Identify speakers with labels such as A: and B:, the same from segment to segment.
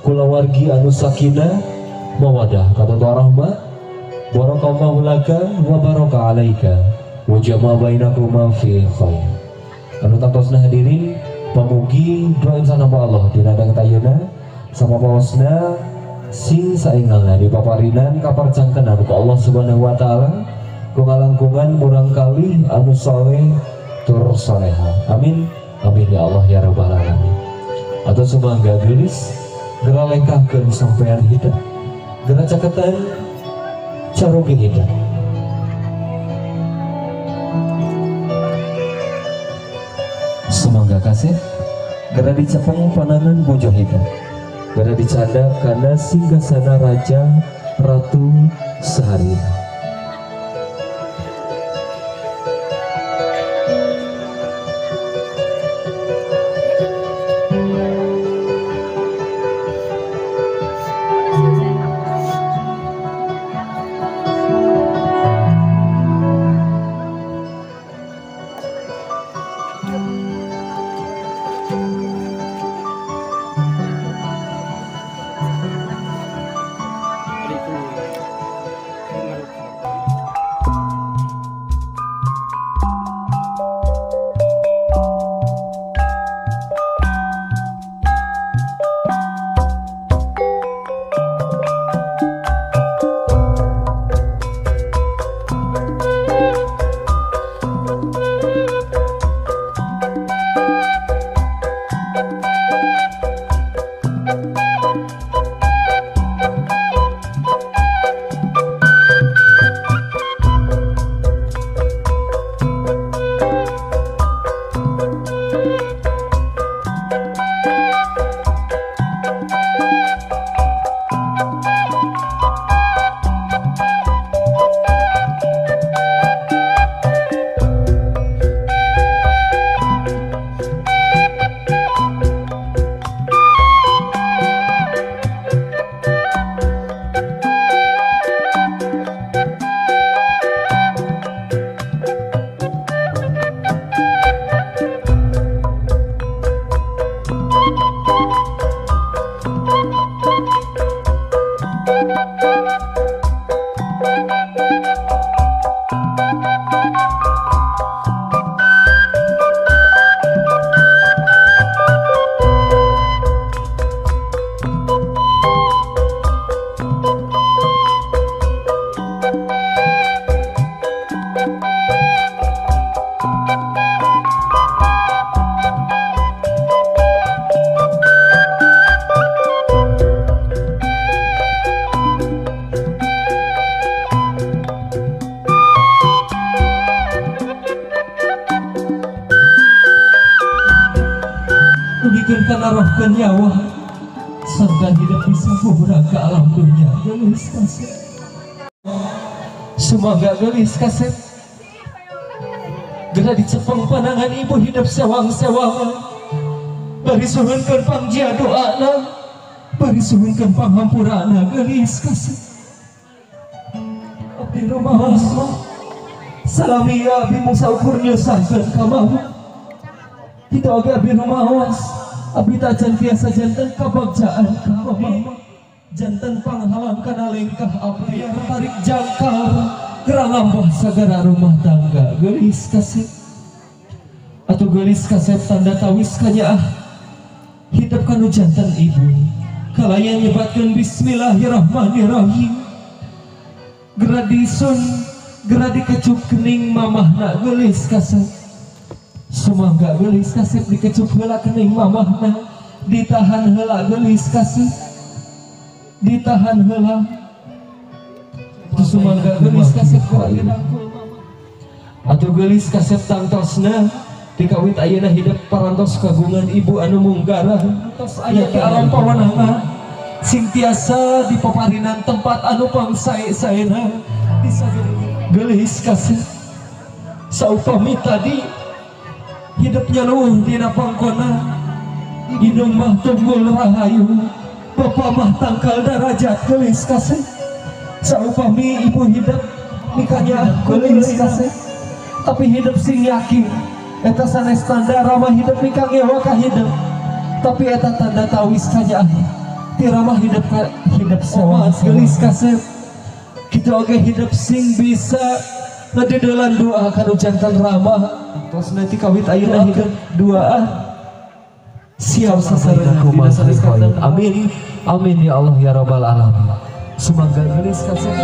A: kulawargi anu sakinah mawadah kata warahmah barakallahu laka wa baraka alaika wa jama'a bainakuma fi khair. Anu tangtosna hadirin pamugi doa insan hamba Allah dina danget ayeuna sama paosna sing saengalna di paparinan kaparjantenan ku Allah Subhanahu wa taala ku ngalangkungan murang kali anu saleh tur soleha. Amin amin ya Allah ya rabbal alamin. Atau sumangga geulis geura lengkahkeun sampean hidup geura caketan caroge hidup. Sumangga kasih geura dicepeng panangan bojo hidup geura dicanda kana singgasana raja ratu sehari. Rohkan nyawa sangka hidup bisa buburang ke alam dunia. Gelis kasep semoga gelis kasep geura dicepeng panangan ibu hidup sewang-sewangan bari suhunkeun pangjia doana bari suhunkeun panghampurana. Gelis kasep abdi rumaos salami abdi mung saukur nyusahkeun ka mama kitu oge abdi rumaos. Abdi tajan biasa jantan kabagjaan ka mama jantan panghalang kana lengkah abdi tarik jangkar geura ngambah sagara rumah tangga. Geulis kasep atau geulis kasep tanda tawis kanyaah hidup kanu jantan ibu kalayan nyebatkeun bismillahirrahmanirrahim geura disun geura dikecup kening mamahna. Geulis kasep sumangga geulis kasep dikecup heula kening mamahna ditahan heula geulis kasep ditahan heula sumangga geulis kasep dirangkul mama atuh geulis kasep tangtosna dikawit ayeuna hidup parantos kagungan ibu anu munggarah tos aya di alam pawanangan sing tiasa di paparinan tempat anu pangsae-saena geulis kasep saupami tadi hidupnya luhur dina pangkona indung mah tunggul rahayu bapak mah tangkal darajat. Geulis kasep saupami ibu hidup nikahnya geulis kasep tapi hidup sing yakin eta sanes tanda ramah hidup nikah ngewa ka hidup tapi eta tanda tawis kanyaah Tiramah hidup hidup sewang gelis kasep kitu oge hidup sing bisa ngadedelan doa kanu jantan ramah tos nanti kawit ayeuna hidup duaan siap sasarengan dina sanes kanten. Amin amin ya Allah ya rabbal alamin. Semoga gelis kasep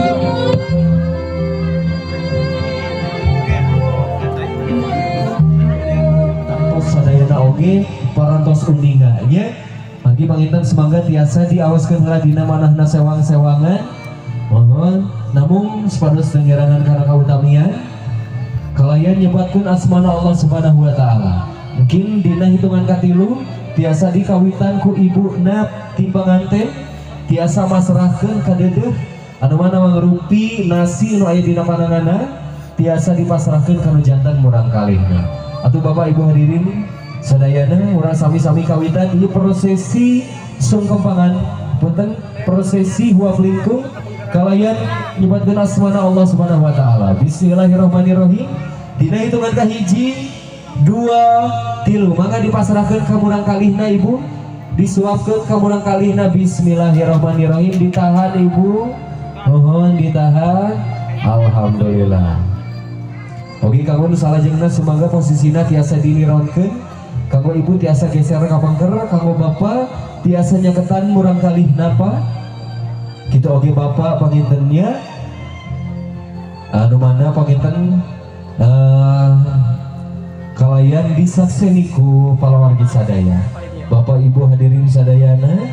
A: tantos sadayana oge parantos uninga nya. Manggi panginten semoga tiasa diawaskeun heula dina manahna sewang-sewangan. Mohon namung supados dengerangan kana kautamian kalayan nyebatkeun asmana Allah Subhanahu wa taala. Mungkin dina hitungan katilu tiasa dikawitan ku ibuna ti panganten tiasa masrahkeun ka deudeuh anu mana mangrupi nasi nu aya dina pananganna tiasa dipasrahkeun ka nu jantan murang kalihna. Atuh Bapak Ibu hadirin sadayana urang sami-sami kawitan ieu prosesi sungkempangan punten prosesi huap lingkung kalayan nyebatkeun asmana Allah Subhanahu wa taala. Bismillahirrahmanirrahim. Dina hitungan kahiji, dua, tilu. Mangga dipasrahkeun ka murang kalihna ibu, disuapkeun ka murang kalihna. Bismillahirrahmanirrahim. Ditahan ibu. Mohon ditahan. Alhamdulillah. Oke kanggo nu salajengna sumangga posisina tiasa dilironkeun. Kanggo ibu tiasa geser ka pangker, kanggo bapak tiasa nyaketan murang kalihna Pak. Gitu oke bapak pangintennya anu mana panginten kalayan disakseni ku palawargi sadaya. Bapak ibu hadirin sadayana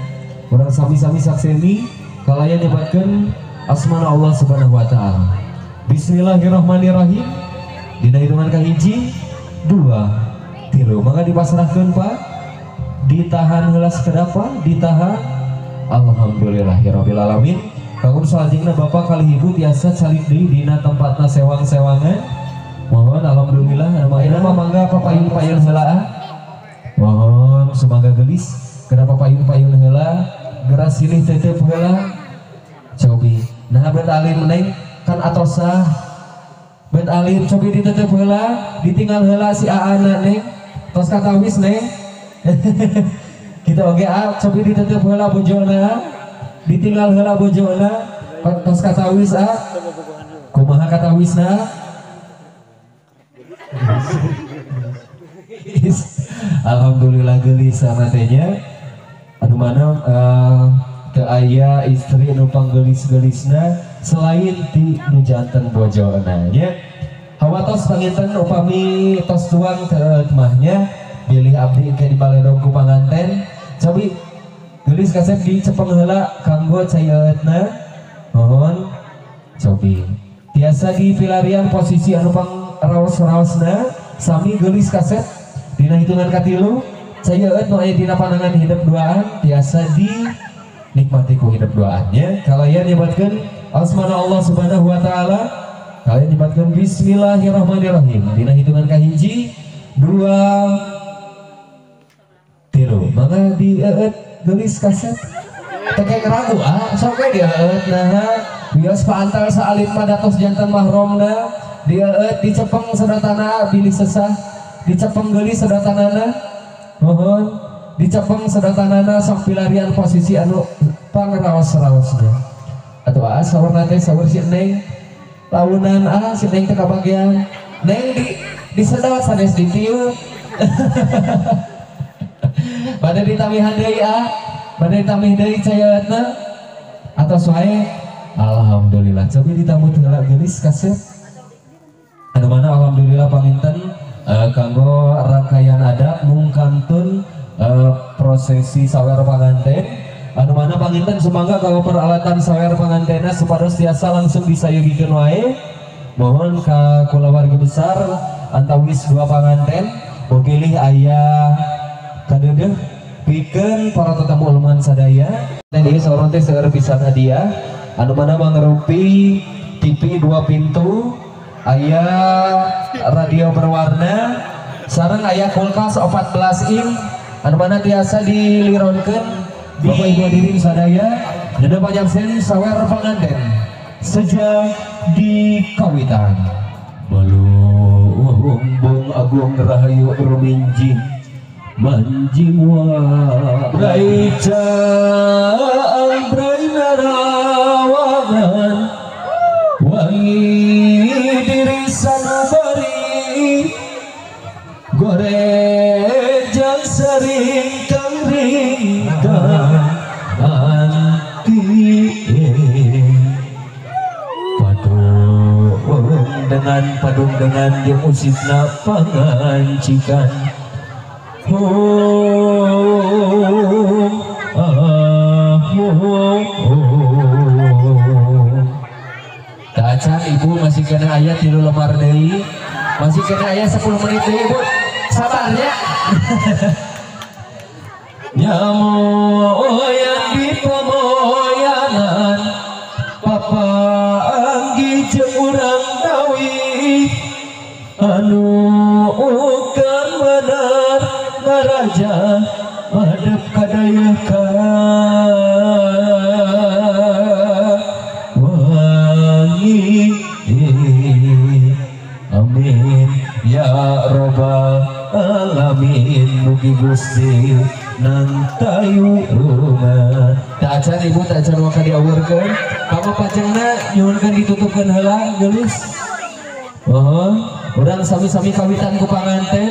A: urang sami-sami sakseni kalayan nyebatkeun asmana Allah Subhanahu wa taala. Bismillahirrahmanirrahim. Dina hitungan kahiji, dua, tilu. Mangga dipasrahkeun Pak. Ditahan heula sakedap Pak, ditahan. Alhamdulillahirabbil alamin. Kanggo salajengna bapak kalih ibu tiasa calik deui dina tempatna sewang-sewangan. Mohon alhamdulillah anu mah mangga papayun-payun heula. Mohon sumangga geulis kana papayun-payun heula, geras silih tetep heula. Cobi. Nah bet alim neng kan atosah. Bet alim cobi ditetep heula, ditinggal heula si aana neng. Tos katawis neng. Kita oge ah cobi ditetep heula bojona, ditinggal heula bojona, tos katawis ah. Kumaha katawisna? Alhamdulillah geulis sama teh nya. Anu mana teu aya istri nu panggelis-geulisna selain ti nu janten bojona nya. Hawatos panginten upami tos tuang teu mah nya bilih abdi engke dibaledog ku panganten. Cobi geulis kasep dicepeng heula kanggo cai eueutna. Mohon cobi tiasa dipilarian posisi anu pangraos-raosna sami geulis kasep dina hitungan katilu cai eueut nu aya dina panangan hidup duaan tiasa dinikmati ku hidup duaan nya. Kalayan nyebatkeun asmana Allah Subhanahu wa taala. Kalayan nyebatkeun bismillahirrahmanirrahim dina hitungan kahiji, dua, tilu. Mangga dieueut geulis kasep. Teu ragu ah, sok we dieueut nah. Wios paantal saalit mah datos jantan mahromna, dieueut dicepeng sedotanna bilih sesah, dicepeng geulis sedotanana. Mohon dicepeng sedotanana sok pilarian posisi anu pangraos-raosna. Atuh ah saurna teh saur si Neng. Launan ah si Neng teh kabagian. Neng di disedot sanes ditiup. Bade ditamihan deui ah, bade ditamih deui cayeutna atos wae. Alhamdulillah. Cobi ditamu heula geulis kasep. Anu mana alhamdulillah panginten kanggo rangkaian adat mung kantun prosesi sawer panganten. Anu mana panginten sumangga kanggo peralatan sawer pangantenna supados tiasa langsung disayogikeun wae. Mohon ka kulawargi besar antawis dua panganten bogilih aya kadeudeuh pikeun para tetamu uluman sadaya. Dan ieu saurang teh seueur pisan hadiah anu mana mangrupi TV 2 pintu, aya radio berwarna, sareng aya kulkas 14 in anu mana tiasa dilironkeun Bapak Ibu hadirin sadaya. Dina panyaksen sawer panganten sejak di kawitan. Balung agung rahayu ruminjing manjing wa raica. Kawitan padungdengan jeung usipna pangancikan. Tacan ibu masih kena ayat 3 lembar deui, masih kena ayat 10 menit deui ibu, sabar ya. Nyamoyan di pamoyanan papa anggi jeung urang dawi anu ukan bener ngaraja madep kadaya ka wangi. Amin ya robbal alamin, mugi Gusti nantayu rumah. Tacan ibu tacan waka diawurkeun kamu pacengna nyuhunkeun ditutupkeun heula geulis. Oh, urang sami-sami kawitan ku panganten.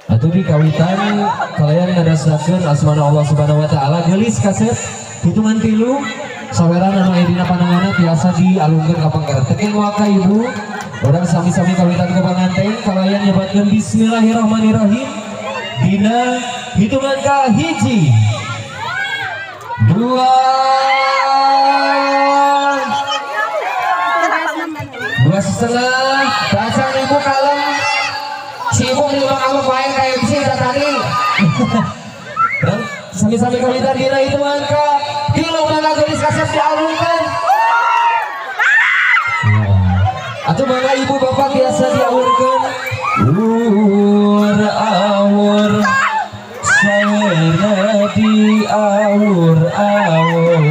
A: Atuh di kawitan kalian ngadasakeun asmana Allah Subhanahu wa taala geulis kasep hitungan 3 saweran anu aya dina pananganna tiasa dialungkeun ka pangker. Teuing waka ibu urang sami-sami kawitan ku panganten kalian nyebatkeun bismillahirrahmanirrahim dina hitungan ka 1, 2, 2,5. Dasar ibu kalem si ibu di rumah kamu main KMC udah tadi. Sami-sami kawitan dina hitungan ka 3 mangga geulis kasep dialungkeun. Atau mangga ibu bapak biasa diawurkeun. Ur awur sawerna di awur awur,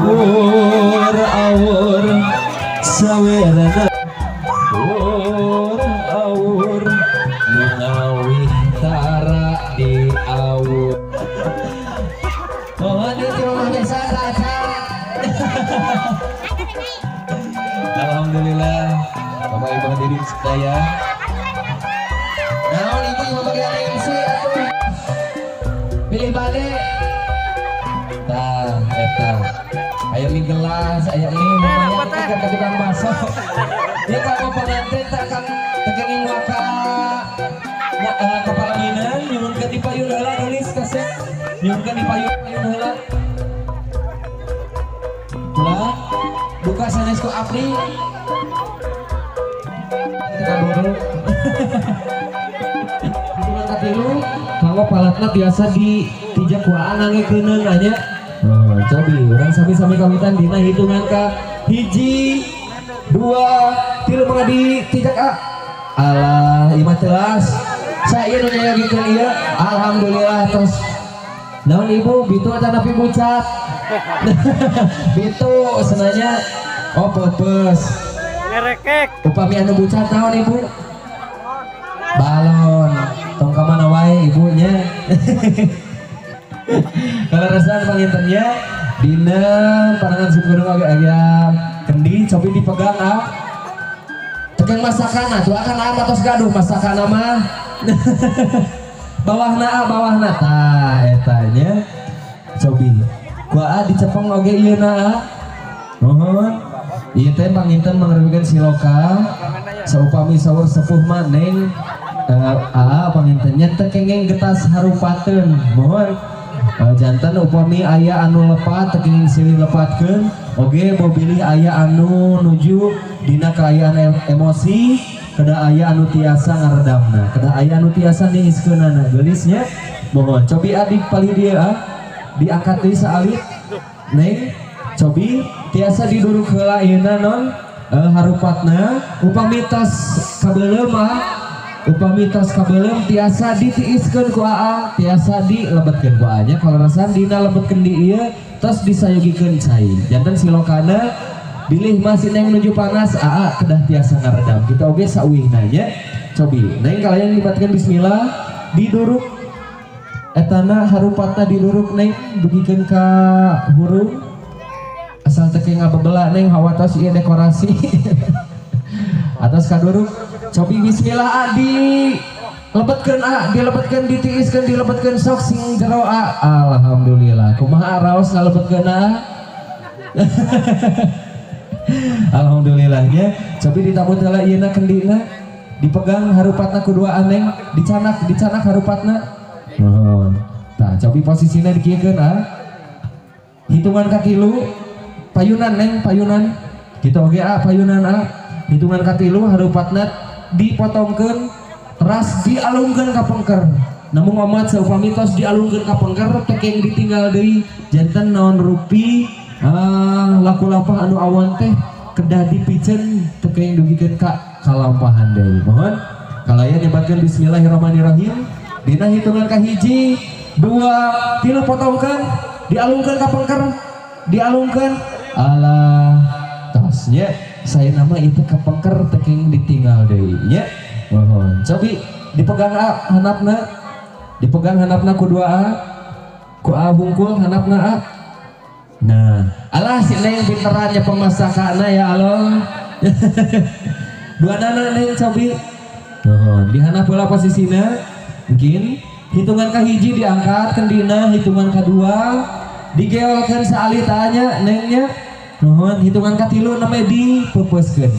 A: ur awur sawerna ur awur nu ngawih tara di awur. Oh, di rumah desa saja. Alhamdulillah, Bapak Ibu hadirin sedaya. Naon ibu yang bagian MC atuh. Pilih bade. Tah, eta. Aya mie gelas, aya mie lumayan teh ka tukang bakso. Ieu kanggo panganten teh kang tekenging waka kapalaminan nyuhunkeun di payun heula geulis kasep. Nyuhunkeun di payun heula. Ulah buka sanes ku abdi. Kita buru. Hitungan katilu kanggo palatna biasa di tijak waan nangekeuneun nya. Oh, cobi urang sami-sami kawitan dina hitungan ka 1, 2, 3 mangga di tijak a. Alah, ieu mah telas. Saya nu nyayogikeun ieu, alhamdulillah tos. Naon ibu bitu atanapi bucat? Bitu senanya oh peupeus.
B: Ngerekek.
A: Upami anu bucat naon ibu? Balon. Tong ka mana wae ibunya. Kalau resan pangintennya dina panangan simkuring oge aya kendi cobi dipegang ah. Tekeng masakan atuh akan ah tos gaduh masakan mah. Bawahna ah bawahna tah eta nya. Cobi ku aa dicepeng oge ieu na ah. Nuhun. Ieu teh panginten mangrewekeun siloka saupami saur sepuh mah neng aa pangintennya teu kenging getas harupateun. Mohon jantan upami aya anu lepat teu kenging silih lepatkeun oge bobilih aya anu nuju dina kaayaan emosi kedah aya anu tiasa ngaredamna kedah aya anu tiasa niiskeunana geulisnya. Mohon cobi adik palih dieu ah diangkat deui saalit neng cobi tiasa diduruk heula ieuna non harupatna upami tos kabeuleum ah upami tos kabeuleum tiasa ditiiskeun ku aa tiasa dilebetkeun ku aa nya kaleresan dina lebetkeun di ieu tos disayogikeun cai janten silokana bilih masih neng menuju panas aa kedah tiasa ngaredam kita oge sauwihna nya. Cobi neng kalian libatkeun bismillah diduruk etana harupatna diduruk neng dugikeun ka hurung asal teu ngabebela neng hawa tos ieu dekorasi atas kaduruk cobi bismillah a di lebetkeun a dilebetkeun ditiiskeun dilebetkeun sok sing jero a. Alhamdulillah kumaha raos ngalebetkeun a. Alhamdulillahnya cobi ditabut heula ieu na kendina dipegang harupatna ku dua aneng dicanak harupatna. Mohon. Tah cobi posisina dikieukeun ah. Hitungan katilu payunan neng payunan. Kitu oge ah payunan ah. Hitungan katilu harupatna dipotongkeun teras dialungkeun ka pengker. Namun omat saupami tos dialungkeun ka pengker teh ditinggal deui janten naon rupi laku lampah anu awan teh kedah dipiceun teu kenging dugikeun ka kalampahan deui. Mohon kalayan nyebatkeun bismillahirrahmanirrahim dina hitungan kahiji dua tilu potongkeun dialungkeun ka pengker dialungkeun alah tosnya saya nama itu ka pengker teu kenging ditinggal deui nya. Mohon cobi dipegang a handapna dipegang handapna ku dua a ku a hungkul handapna a. Nah alah si neng pinteran ya pemasakana ya Allah. Dua nana neng cobi nuhun dihanap heula posisina mungkin hitungan kahiji diangkat kendina hitungan kedua digeolkeun saalit nya nengnya nuhun hitungan katilu namanya dipepeuskeun.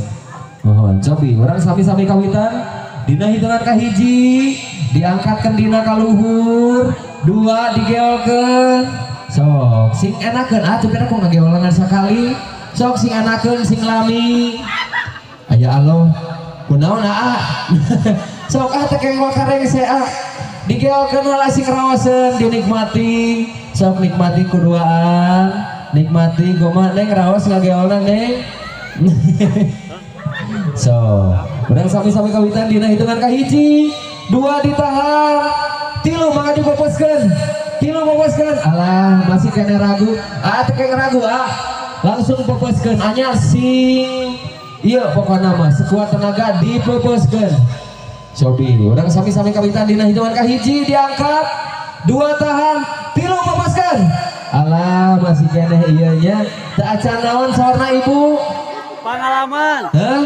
A: Nuhun cobi urang sami-sami kawitan dina hitungan kahiji diangkat kendina kaluhur dua digeolkeun sok sing enakeun atuh kira ku ngageolangan sakali sok sing enakeun sing lami aya Allah kunaon aa sok ah teh kenging wakareng sea digeolkeun heula sing raoseun dinikmati sok nikmati kuduaan nikmati goma neng raos ngageolna neng. So urang sami-sami kawitan dina hitungan kahiji dua ditahan tilu mangga dipoposkeun tilu poposkeun alah masih kena ragu ah teu kena ragu ah langsung poposkeun anyar sing iya pokona mah sekuat tenaga dipoposkeun. Cobi urang sami-sami kawitan dina hitungan kahiji diangkat dua tahan tilu poposkeun alah masih kena ieu nya teu acan naon saurna ibu
B: pengalaman.
A: Hah?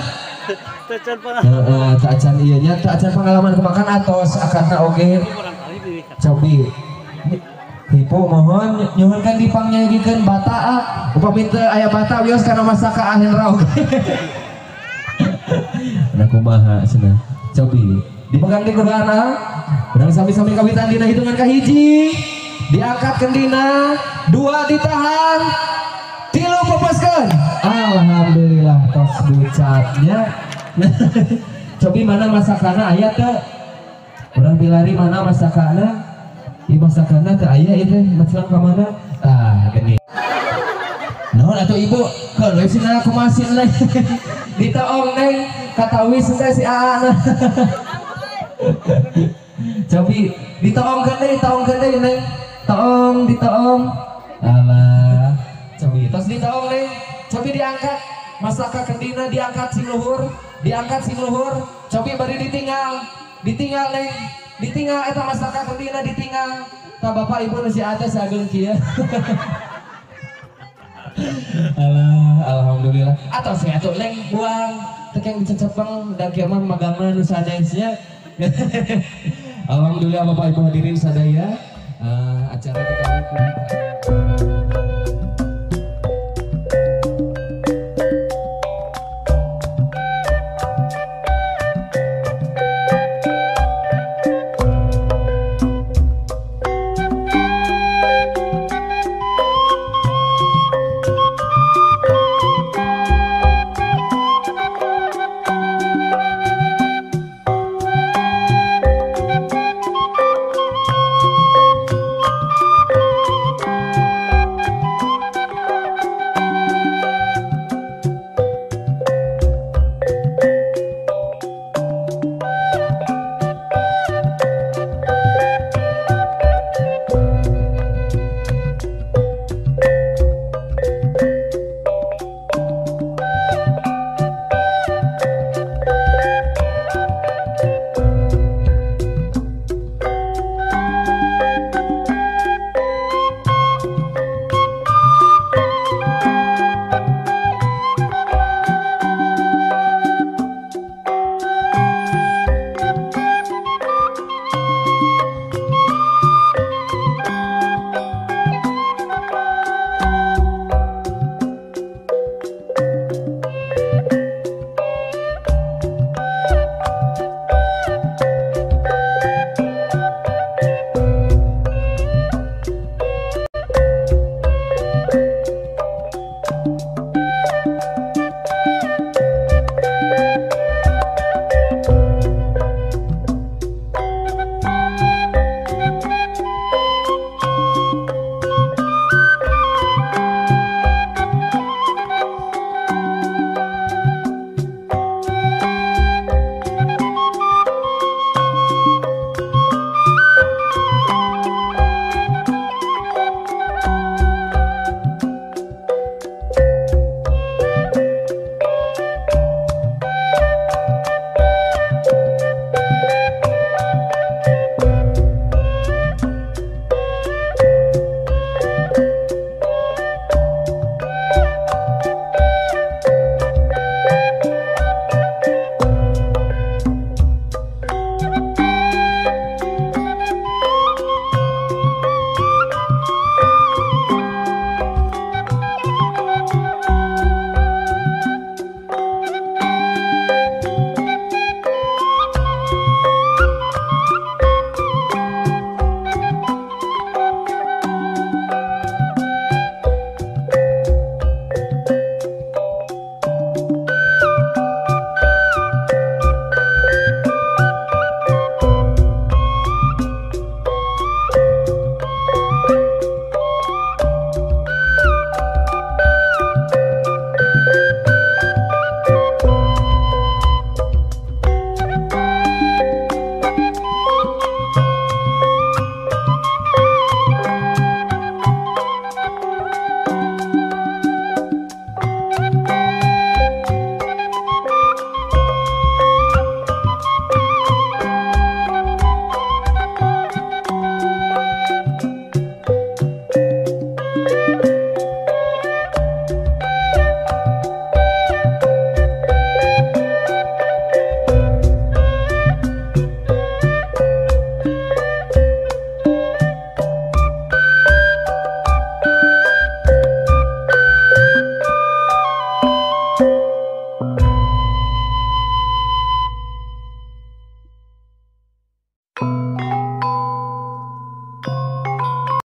B: Teu acan pengalaman.
A: Heeh, teu acan ieu nya teu acan pengalaman kemakan atos akarna oge. Cobi Hipo mohon nyuhunkeun dipangyagikeun bata ah. Upami teu aya bata wios kana masaka Hendra oge. Nah kumaha cenah. Cobi dipegang di kuduana. Urang sami-sami kawitan dina hitungan kahiji diangkat kendina dua ditahan tilu poposkeun. Alhamdulillah tos bucatnya. Cobi mana masakana aya teu? Urang bilari mana masakana? Ieu masakana teu aya ieu teh macelang ka mana? Tah geuning. Naon atuh ibu? Keun we cenah kumasin neng. Ditaong neng katawis teh si aana. Cobi ditaongkeun deui, taongkeun deui neng. Taong ditaong. Alah. Cobi tos ditaong neng. Cobi diangkat masaka kendina diangkat sing luhur, diangkat sing luhur. Cobi bari ditinggal, ditinggal neng, ditinggal eta masaka kendina ditinggal. Tah bapak ibu nu si ate sageung kieu. Alah, alhamdulillah. Atos we atuh neng buang teu keng dicecepeng da kieu mah magangna nu sanesnya. Alhamdulillah bapak ibu hadirin sadaya acara kita.